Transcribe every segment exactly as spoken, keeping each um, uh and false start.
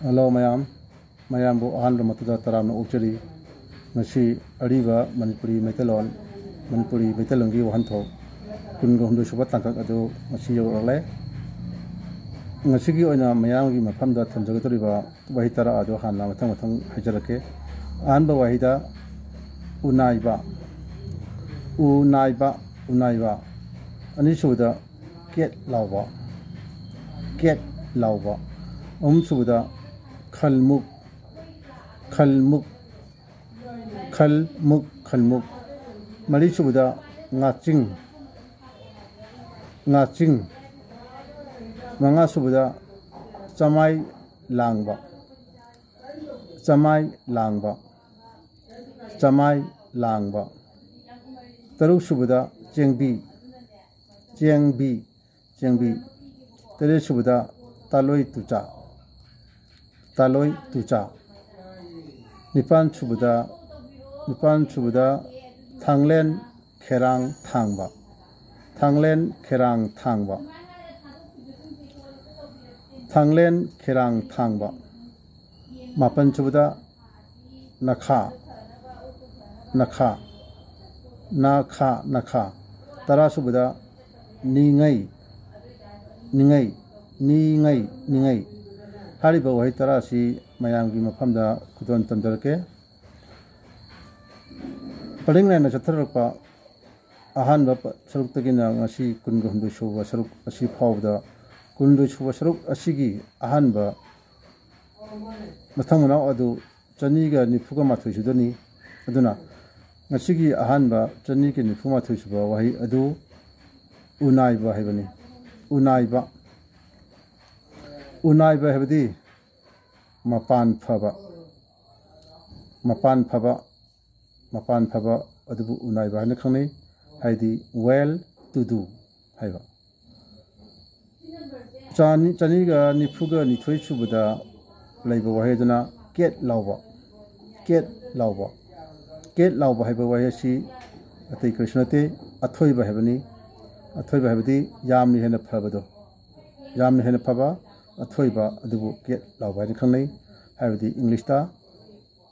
Hello ꯃꯌꯥꯝ, ꯃꯌꯥꯝꯕꯨ ꯑꯍꯥꯟꯕ ꯃꯛꯇꯗ ꯇꯔꯥꯝꯅ ꯑꯣꯛꯆꯔꯤ꯫ ꯉꯁꯤ ꯑꯔꯤꯕ ꯃꯅꯤꯄꯨꯔꯤ ꯃꯩꯇꯩꯂꯣꯟ, ꯃꯅꯤꯄꯨꯔꯤ ꯃꯩꯇꯩꯂꯣꯟꯒꯤ ꯋꯥꯍꯟꯊꯣꯛ ꯀꯨꯟꯒ ꯍꯨꯝꯗꯣꯏ ꯁꯨꯕ ꯇꯥꯡꯀꯛ ꯑꯗꯨ ꯉꯁꯤ ꯌꯧꯔꯛꯂꯦ꯫ ꯉꯁꯤꯒꯤ ꯑꯣꯏꯅ ꯃꯌꯥꯝꯒꯤ ꯃꯐꯝꯗ ꯊꯝꯖꯒꯗꯧꯔꯤꯕ ꯋꯥꯍꯩ ꯇꯔꯥ ꯑꯗꯨ ꯍꯥꯟꯅ ꯃꯊꯪ ꯃꯊꯪ ꯍꯥꯏꯖꯔꯛꯀꯦ꯫ ꯑꯍꯥꯟꯕ ꯋꯥꯍꯩꯗ ꯎꯅꯥꯏꯕ, ꯎꯅꯥꯏꯕ, ꯎꯅꯥꯏꯕ꯫ ꯑꯅꯤꯁꯨꯕꯗ ꯀꯦꯠ ꯂꯥꯎꯕ, ꯀꯦꯠ ꯂꯥꯎꯕ꯫ ꯑꯍꯨꯝꯁꯨꯕꯗ ꯈꯜꯃꯨꯛ, ꯈꯜꯃꯨꯛ, ꯈꯜꯃꯨꯛ, ꯈꯜꯃꯨꯛ꯫ ꯃꯔꯤꯁꯨꯕꯗ ꯉꯥꯆꯤꯡ, ꯉꯥꯆꯤꯡ꯫ ꯃꯉꯥꯁꯨꯕꯗ ꯆꯃꯥꯏ ꯂꯥꯡꯕ, ꯆꯃꯥꯏ ꯂꯥꯡꯕ, ꯆꯃꯥꯏ ꯂꯥꯡꯕ꯫ ꯇꯔꯨꯛꯁꯨꯕꯗ ꯆꯦꯡꯕꯤ, ꯆꯦꯡꯕꯤ, ꯆꯦꯡꯕꯤ꯫ ꯇꯔꯦꯠꯁꯨꯕꯗ ꯇꯥꯂꯣꯏ ꯇꯨꯆꯥ, ꯇꯥꯂꯣꯏ ꯇꯨꯆꯥ꯫ ꯅꯤꯄꯥꯟꯁꯨꯕꯗ, ꯅꯤꯄꯥꯟꯁꯨꯕꯗ ꯊꯥꯡꯂꯦꯟ ꯈꯦꯔꯥꯡ ꯊꯥꯡꯕ, ꯊꯥꯡꯂꯦꯟ ꯈꯦꯔꯥꯡ ꯊꯥꯡꯕ, ꯊꯥꯡꯂꯦꯟ ꯈꯦꯔꯥꯡ ꯊꯥꯡꯕ꯫ ꯃꯥꯄꯟꯁꯨꯕꯗ ꯅꯈꯥ, ꯅꯈꯥ, ꯅꯈꯥ, ꯅꯈꯥ꯫ ꯇꯔꯥꯁꯨꯕꯗ ꯅꯤꯉꯩ, ꯅꯤꯉꯩ, ꯅꯤꯉꯩ, ꯅꯤꯉꯩ꯫ ꯍꯥꯏꯔꯤꯕ ꯋꯥꯍꯩ ꯇꯔꯥ ꯑꯁꯤ ꯃꯌꯥꯝꯒꯤ ꯃꯐꯝꯗ ꯈꯨꯗꯣꯟ ꯇꯝꯖꯔꯛꯀꯦ꯫ ꯄꯔꯤꯡ ꯅꯥꯏꯅ ꯆꯠꯊꯔꯛꯄ ꯑꯍꯥꯟꯕ ꯄ-, ꯁꯔꯨꯛꯇꯒꯤꯅ ꯉꯁꯤ ꯀꯨꯟꯒ ꯍꯨꯝꯗꯣꯏ ꯁꯨꯕ ꯁꯔꯨꯛ ꯑꯁꯤ ꯐꯥꯎꯕꯗ, ꯀꯨꯟꯍꯨꯝꯗꯣꯏ ꯁꯨꯕ ꯁꯔꯨꯛ ꯑꯁꯤꯒꯤ ꯑꯍꯥꯟꯕ ꯃꯊꯪ ꯃꯅꯥꯎ ꯑꯗꯨ ꯆꯅꯤꯒ ꯅꯤꯐꯨꯒ ꯃꯥꯊꯣꯏ ꯁꯨꯗꯅꯤ꯫ ꯑꯗꯨꯅ ꯉꯁꯤꯒꯤ ꯑꯍꯥꯟꯕ ꯆꯅꯤꯒ ꯅꯤꯐꯨ ꯃꯥꯊꯣꯏ ꯁꯨꯕ ꯋꯥꯍꯩ ꯑꯗꯨ ꯎꯅꯥꯏꯕ ꯍꯥꯏꯕꯅꯤ꯫ ꯎꯅꯥꯏꯕ, ꯎꯅꯥꯏꯕ ꯍꯥꯏꯕꯗꯤ ꯃꯄꯥꯟ ꯐꯕ, ꯃꯄꯥꯟ ꯐꯕ, ꯃꯄꯥꯟ ꯐꯕ ꯑꯗꯨꯕꯨ ꯎꯅꯥꯏꯕ ꯍꯥꯏꯅ ꯈꯪꯅꯩ꯫ ꯍꯥꯏꯗꯤ well to do ꯍꯥꯏꯕ꯫ ꯆꯅꯤ-, ꯆꯅꯤꯒ ꯅꯤꯐꯨꯒ ꯅꯤꯊꯣꯏ ꯁꯨꯕꯗ ꯂꯩꯕ ꯋꯥꯍꯩ ꯑꯗꯨꯅ ꯀꯦꯠ ꯂꯥꯎꯕ, ꯀꯦꯠ ꯂꯥꯎꯕ꯫ ꯀꯦꯠ ꯂꯥꯎꯕ ꯍꯥꯏꯕ ꯋꯥꯍꯩ ꯑꯁꯤ ꯑꯇꯩ ꯀꯔꯤꯁꯨ ꯅꯠꯇꯦ, ꯑꯊꯣꯏꯕ ꯍꯥꯏꯕꯅꯤ꯫ ꯑꯊꯣꯏꯕ ꯍꯥꯏꯕꯗꯤ ꯌꯥꯝꯅ ꯍꯦꯟꯅ ꯐꯕꯗꯣ, ꯌꯥꯝꯅ ꯍꯦꯟꯅ ꯐꯕ, ꯑꯊꯣꯏꯕ ꯑꯗꯨꯕꯨ ꯀꯦꯠ ꯂꯥꯎꯕ ꯍꯥꯏꯅ ꯈꯪꯅꯩ꯫ ꯍꯥꯏꯕꯗꯤ ꯏꯪꯂꯤꯁꯇ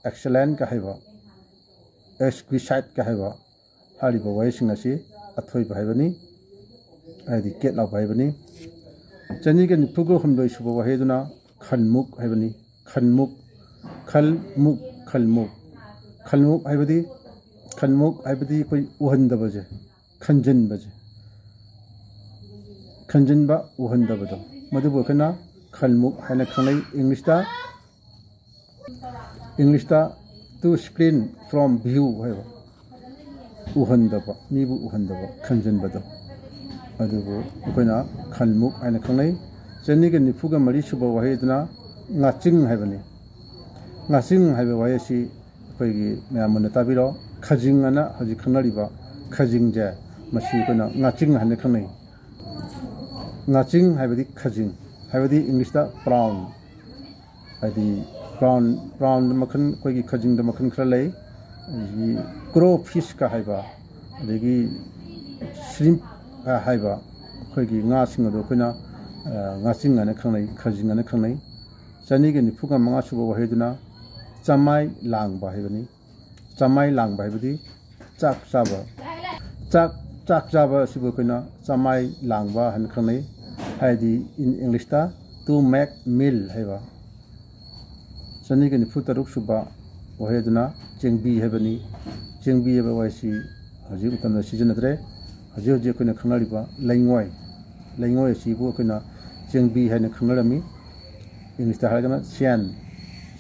excellent ꯀ ꯍꯥꯏꯕ, exquisite ꯀ ꯍꯥꯏꯕ ꯍꯥꯏꯔꯤꯕ ꯋꯥꯍꯩꯁꯤꯡ ꯑꯁꯤ ꯑꯊꯣꯏꯕ ꯍꯥꯏꯕꯅꯤ, ꯍꯥꯏꯗꯤ ꯀꯦꯠ ꯂꯥꯎꯕ ꯍꯥꯏꯕꯅꯤ꯫ ꯆꯅꯤꯒ ꯅꯤꯐꯨꯒ ꯍꯨꯝꯗꯣꯏ ꯁꯨꯕ ꯋꯥꯍꯩ ꯑꯗꯨꯅ ꯈꯜꯃꯨꯛ ꯍꯥꯏꯕꯅꯤ꯫ ꯈꯜꯃꯨꯛ, ꯈꯜꯃꯨꯛ, ꯈꯜꯃꯨꯛ꯫ ꯈꯜꯃꯨꯛ ꯍꯥꯏꯕꯗꯤ, ꯈꯜꯃꯨꯛ ꯍꯥꯏꯕꯗꯤ ꯑꯩꯈꯣꯏ ꯎꯍꯟꯗꯕꯁꯦ, ꯈꯟꯖꯤꯟꯕꯁꯦ, ꯈꯟꯖꯤꯟꯕ, ꯎꯍꯟꯗꯕꯗꯣ, ꯃꯗꯨꯕꯨ ꯑꯩꯈꯣꯏꯅ ꯈꯜꯃꯨꯛ ꯍꯥꯏꯅ ꯈꯪꯅꯩ꯫ ꯏꯪꯂꯤꯁꯇ, ꯏꯪꯂꯤꯁꯇ to screen from view ꯍꯥꯏꯕ, ꯎꯍꯟꯗꯕ, ꯃꯤꯕꯨ ꯎꯍꯟꯗꯕ, ꯈꯟꯖꯤꯟꯕꯗꯣ, ꯑꯗꯨꯕꯨ ꯑꯩꯈꯣꯏꯅ ꯈꯜꯃꯨꯛ ꯍꯥꯏꯅ ꯈꯪꯅꯩ꯫ ꯆꯅꯤꯒ ꯅꯤꯐꯨꯒ ꯃꯔꯤ ꯁꯨꯕ ꯋꯥꯍꯩ ꯑꯗꯨꯅ ꯉꯥꯆꯤꯡ ꯍꯥꯏꯕꯅꯤ꯫ ꯉꯥꯆꯤꯡ ꯍꯥꯏꯕ ꯋꯥꯍꯩ ꯑꯁꯤ ꯑꯩꯈꯣꯏꯒꯤ ꯃꯌꯥꯝ ꯃꯨꯟꯅ ꯇꯥꯕꯤꯔꯣ꯫ ꯈꯖꯤꯡ ꯑꯅ ꯍꯧꯖꯤꯛ ꯈꯪꯅꯔꯤꯕ ꯈꯖꯤꯡꯁꯦ, ꯃꯁꯤ ꯑꯩꯈꯣꯏꯅ ꯉꯥꯆꯤꯡ ꯍꯥꯏꯅ ꯈꯪꯅꯩ꯫ ꯉꯥꯆꯤꯡ ꯍꯥꯏꯕꯗꯤ ꯈꯖꯤꯡ, ꯍꯥꯏꯕꯗꯤ ꯏꯪꯂꯤꯁꯇ ꯄ꯭ꯔꯥꯎꯟ, ꯍꯥꯏꯗꯤ ꯄ꯭ꯔꯥꯎꯟ, ꯄ꯭ꯔꯥꯎꯟꯗ ꯃꯈꯜ, ꯑꯩꯈꯣꯏꯒꯤ ꯈꯖꯤꯡꯗ ꯃꯈꯜ ꯈꯔ ꯂꯩ꯫ ꯑꯗꯒꯤ ꯀ꯭ꯔꯣ ꯐꯤꯁꯀ ꯍꯥꯏꯕ, ꯑꯗꯒꯤ ꯁ꯭ꯔꯤꯝꯞ ꯍꯥꯏꯕ ꯑꯩꯈꯣꯏꯒꯤ ꯉꯥꯁꯤꯡ ꯑꯗꯣ ꯑꯩꯈꯣꯏꯅ, ꯑ, ꯉꯥꯆꯤꯡ ꯍꯥꯏꯅ ꯈꯪꯅꯩ, ꯈꯖꯤꯡ ꯍꯥꯏꯅ ꯈꯪꯅꯩ꯫ ꯆꯅꯤꯒ ꯅꯤꯐꯨꯒ ꯃꯉꯥ ꯁꯨꯕ ꯋꯥꯍꯩꯗꯨꯅ ꯆꯃꯥꯏ ꯂꯥꯡꯕ ꯍꯥꯏꯕꯅꯤ꯫ ꯆꯃꯥꯏ ꯂꯥꯡꯕ ꯍꯥꯏꯕꯗꯤ ꯆꯥꯛ ꯆꯥꯕ꯫ ꯆꯥꯛ, ꯆꯥꯛ ꯆꯥꯕ ꯑꯁꯤꯕꯨ ꯑꯩꯈꯣꯏꯅ ꯆꯃꯥꯏ ꯂꯥꯡꯕ ꯍꯥꯏꯅ ꯈꯪꯅꯩ꯫ ꯍꯥꯏꯗꯤ in ꯏꯪꯂꯤꯁꯇ to make meal ꯍꯥꯏꯕ꯫ ꯆꯅꯤꯒ ꯅꯤꯐꯨ ꯇꯔꯨꯛ ꯁꯨꯕ ꯋꯥꯍꯩ ꯑꯗꯨꯅ ꯆꯦꯡꯕꯤ ꯍꯥꯏꯕꯅꯤ꯫ ꯆꯦꯡꯕꯤ ꯍꯥꯏꯕ ꯋꯥꯍꯩꯁꯤ ꯍꯧꯖꯤꯛ ꯃꯇꯝꯗ ꯁꯤꯖꯤꯟꯅꯗ꯭ꯔꯦ꯫ ꯍꯧꯖꯤꯛ ꯍꯧꯖꯤꯛ ꯑꯩꯈꯣꯏꯅ ꯈꯪꯅꯔꯤꯕ ꯂꯩꯉꯣꯏ, ꯂꯩꯉꯣꯏ ꯑꯁꯤꯕꯨ ꯑꯩꯈꯣꯏꯅ ꯆꯦꯡꯕꯤ ꯍꯥꯏꯅ ꯈꯪꯅꯔꯝꯃꯤ꯫ ꯏꯪꯂꯤꯁꯇ ꯍꯥꯏꯔꯒꯅ ꯁꯦꯟ,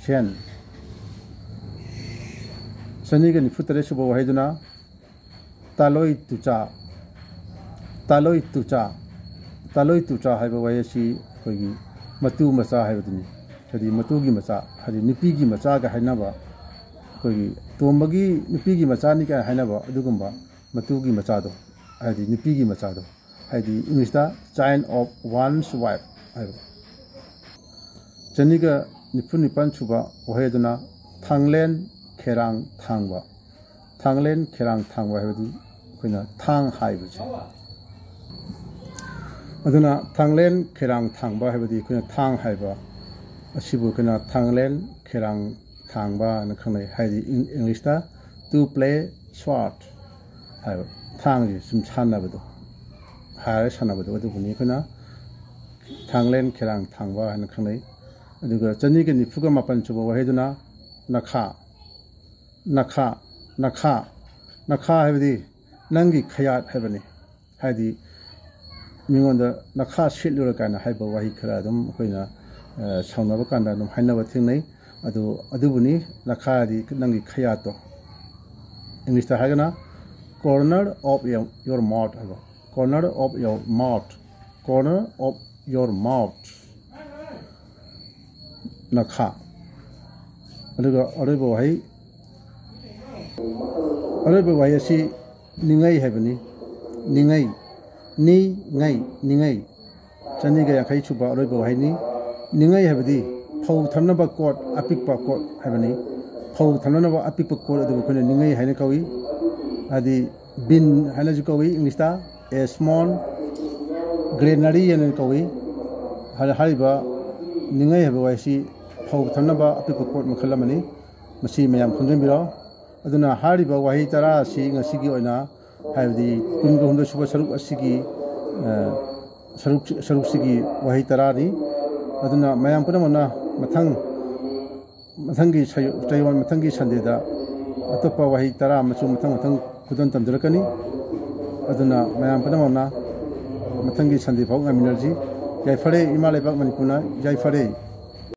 ꯁꯦꯟ꯫ ꯆꯅꯤꯒ ꯅꯤꯐꯨ ꯇꯔꯦꯠ ꯁꯨꯕ ꯋꯥꯍꯩꯗꯨꯅ ꯇꯥꯂꯣꯏ ꯇꯨꯆꯥ, ꯇꯥꯂꯣꯏ ꯇꯨꯆꯥ, ꯇꯥꯂꯣꯏ ꯇꯨꯆꯥ ꯍꯥꯏꯕ ꯋꯥꯍꯩ ꯑꯁꯤ ꯑꯩꯈꯣꯏꯒꯤ ꯃꯇꯨ ꯃꯆꯥ ꯍꯥꯏꯕꯗꯨꯅꯤ꯫ ꯍꯥꯏꯗꯤ ꯃꯇꯨꯒꯤ ꯃꯆꯥ, ꯍꯥꯏꯗꯤ ꯅꯨꯄꯤꯒꯤ ꯃꯆꯥꯒ ꯍꯥꯏꯅꯕ, ꯑꯩꯈꯣꯏꯒꯤ ꯇꯣꯝꯕꯒꯤ ꯅꯨꯄꯤꯒꯤ ꯃꯆꯥꯅꯤ ꯀꯥꯏꯅ ꯍꯥꯏꯅꯕ ꯑꯗꯨꯒꯨꯝꯕ ꯃꯇꯨꯒꯤ ꯃꯆꯥꯗꯣ, ꯍꯥꯏꯗꯤ ꯅꯨꯄꯤꯒꯤ ꯃꯆꯥꯗꯣ, ꯍꯥꯏꯗꯤ ꯏꯪꯂꯤꯁꯇ child of one's wife ꯍꯥꯏꯕ꯫ ꯆꯅꯤꯒ ꯅꯤꯐꯨ ꯅꯤꯄꯥꯟ ꯁꯨꯕ ꯋꯥꯍꯩ ꯑꯗꯨꯅ ꯊꯥꯡꯂꯦꯟ ꯈꯦꯔꯥꯡ ꯊꯥꯡꯕ꯫ ꯊꯥꯡꯂꯦꯟ ꯈꯦꯔꯥꯡ ꯊꯥꯡꯕ ꯍꯥꯏꯕꯗꯤ ꯑꯩꯈꯣꯏꯅ ꯊꯥꯡ ꯍꯥꯏꯕꯁꯦ꯫ ꯑꯗꯨꯅ ꯊꯥꯡꯂꯦꯟ ꯈꯦꯔꯥꯡ ꯊꯥꯡꯕ ꯍꯥꯏꯕꯗꯤ ꯑꯩꯈꯣꯏꯅ ꯊꯥꯡ ꯍꯥꯏꯕ ꯑꯁꯤꯕꯨ ꯑꯩꯈꯣꯏꯅ ꯊꯥꯡꯂꯦꯟ ꯈꯦꯔꯥꯡ ꯊꯥꯡꯕ ꯍꯥꯏꯅ ꯈꯪꯅꯩ꯫ ꯍꯥꯏꯗꯤ ꯏꯪ-, ꯏꯪꯂꯤꯁꯇ to play sword ꯍꯥꯏꯕ, ꯊꯥꯡꯁꯦ ꯁꯨꯝ ꯁꯥꯟꯅꯕꯗꯣ, ꯍꯥꯏꯔ ꯁꯥꯟꯅꯕꯗꯣ, ꯑꯗꯨꯕꯨꯅꯤ ꯑꯩꯈꯣꯏꯅ ꯊꯥꯡꯂꯦꯟ ꯈꯦꯔꯥꯡ ꯊꯥꯡꯕ ꯍꯥꯏꯅ ꯈꯪꯅꯩ꯫ ꯑꯗꯨꯒ ꯆꯅꯤꯒ ꯅꯤꯐꯨꯒ ꯃꯥꯄꯟ ꯁꯨꯕ ꯋꯥꯍꯩꯗꯨꯅ ꯅꯈꯥ, ꯅꯈꯥ, ꯅꯈꯥ, ꯅꯈꯥ ꯍꯥꯏꯕꯗꯤ ꯅꯪꯒꯤ ꯈꯌꯥꯠ ꯍꯥꯏꯕꯅꯤ꯫ ꯍꯥꯏꯗꯤ ꯃꯤꯉꯣꯟꯗ "ꯅꯈꯥ ꯁꯤꯠꯂꯨꯔ" ꯀꯥꯏꯅ ꯍꯥꯏꯕ ꯋꯥꯍꯩ ꯈꯔ ꯑꯗꯨꯝ ꯑꯩꯈꯣꯏꯅ, ꯑ, ꯁꯥꯎꯅꯕ ꯀꯥꯟꯗ ꯑꯗꯨꯝ ꯍꯥꯏꯅꯕ ꯊꯦꯡꯅꯩ꯫ ꯑꯗꯨ, ꯑꯗꯨꯕꯨꯅꯤ ꯅꯈꯥ ꯍꯥꯏꯗꯤ ꯅꯪꯒꯤ ꯈꯌꯥꯠꯇꯣ꯫ ꯏꯪꯂꯤꯁꯇ ꯍꯥꯏꯔꯒꯅ corner of your, your mouth ꯍꯥꯏꯕ꯫ Corner of your mouth, corner of your mouth, ꯅꯈꯥ꯫ ꯑꯗꯨꯒ ꯑꯔꯣꯏꯕ ꯋꯥꯍꯩ, ꯑꯔꯣꯏꯕ ꯋꯥꯍꯩ ꯑꯁꯤ ꯅꯤꯡꯉꯩ ꯍꯥꯏꯕꯅꯤ꯫ ꯅꯤꯡꯉꯩ, ꯅꯤ, ꯉꯩ, ꯅꯤꯡꯉꯩ꯫ ꯆꯅꯤꯒ ꯌꯥꯡꯈꯩ ꯁꯨꯕ ꯑꯔꯣꯏꯕ ꯋꯥꯍꯩꯅꯤ꯫ ꯅꯤꯡꯉꯩ ꯍꯥꯏꯕꯗꯤ ꯐꯧ ꯊꯝꯅꯕ ꯀꯣꯠ, ꯑꯄꯤꯛꯄ ꯀꯣꯠ ꯍꯥꯏꯕꯅꯤ꯫ ꯐꯧ ꯊꯝꯅꯅꯕ ꯑꯄꯤꯛꯄ ꯀꯣꯠ ꯑꯗꯨꯕꯨ ꯑꯩꯈꯣꯏꯅ ꯅꯤꯡꯉꯩ ꯍꯥꯏꯅ ꯀꯧꯏ꯫ ꯍꯥꯏꯗꯤ ꯕꯤꯟ ꯍꯥꯏꯅꯁꯨ ꯀꯧꯏ ꯏꯪꯂꯤꯁꯇ, a small granary ꯍꯥꯏꯅ ꯀꯧꯏ꯫ ꯍꯥꯏ-, ꯍꯥꯏꯔꯤꯕ ꯅꯤꯡꯉꯩ ꯍꯥꯏꯕ ꯋꯥꯍꯩꯁꯤ ꯐꯧ ꯊꯝꯅꯕ ꯑꯄꯤꯛꯄ ꯀꯣꯠ ꯃꯈꯜ ꯑꯃꯅꯤ꯫ ꯃꯁꯤ ꯃꯌꯥꯝ ꯈꯪꯖꯤꯟꯕꯤꯔꯣ꯫ ꯑꯗꯨꯅ ꯍꯥꯏꯔꯤꯕ ꯋꯥꯍꯩ ꯇꯔꯥ ꯑꯁꯤ ꯉꯁꯤꯒꯤ ꯑꯣꯏꯅ, ꯍꯥꯏꯕꯗꯤ ꯀꯨꯟꯒ ꯍꯨꯝꯗꯣꯏ ꯁꯨꯕ ꯁꯔꯨꯛ ꯑꯁꯤꯒꯤ, ꯑ, ꯁꯔꯨꯛ, ꯁꯔꯨꯛꯁꯤꯒꯤ ꯋꯥꯍꯩ ꯇꯔꯥꯅꯤ꯫ ꯑꯗꯨꯅ ꯃꯌꯥꯝ ꯄꯨꯝꯅꯃꯛꯅ ꯃꯊꯪ, ꯃꯊꯪꯒꯤ ꯁꯌꯣ-, ꯆꯌꯣꯜ, ꯃꯊꯪꯒꯤ ꯁꯟꯗꯦꯗ ꯑꯇꯣꯞꯄ ꯋꯥꯍꯩ ꯇꯔꯥ ꯑꯃꯁꯨ ꯃꯊꯪ ꯃꯊꯪ ꯈꯨꯗꯝ ꯇꯝꯖꯔꯛꯀꯅꯤ꯫ ꯑꯗꯨꯅ ꯃꯌꯥꯝ ꯄꯨꯝꯅꯃꯛꯅ ꯃꯊꯪꯒꯤ ꯁꯟꯗꯦ ꯐꯥꯎ ꯉꯥꯏꯃꯤꯟꯅꯔꯁꯤ꯫ ꯌꯥꯏꯐꯔꯦ, ꯏꯃꯥ ꯂꯩꯕꯥꯛ ꯃꯅꯤꯄꯨꯔꯅ ꯌꯥꯏꯐꯔꯦ꯫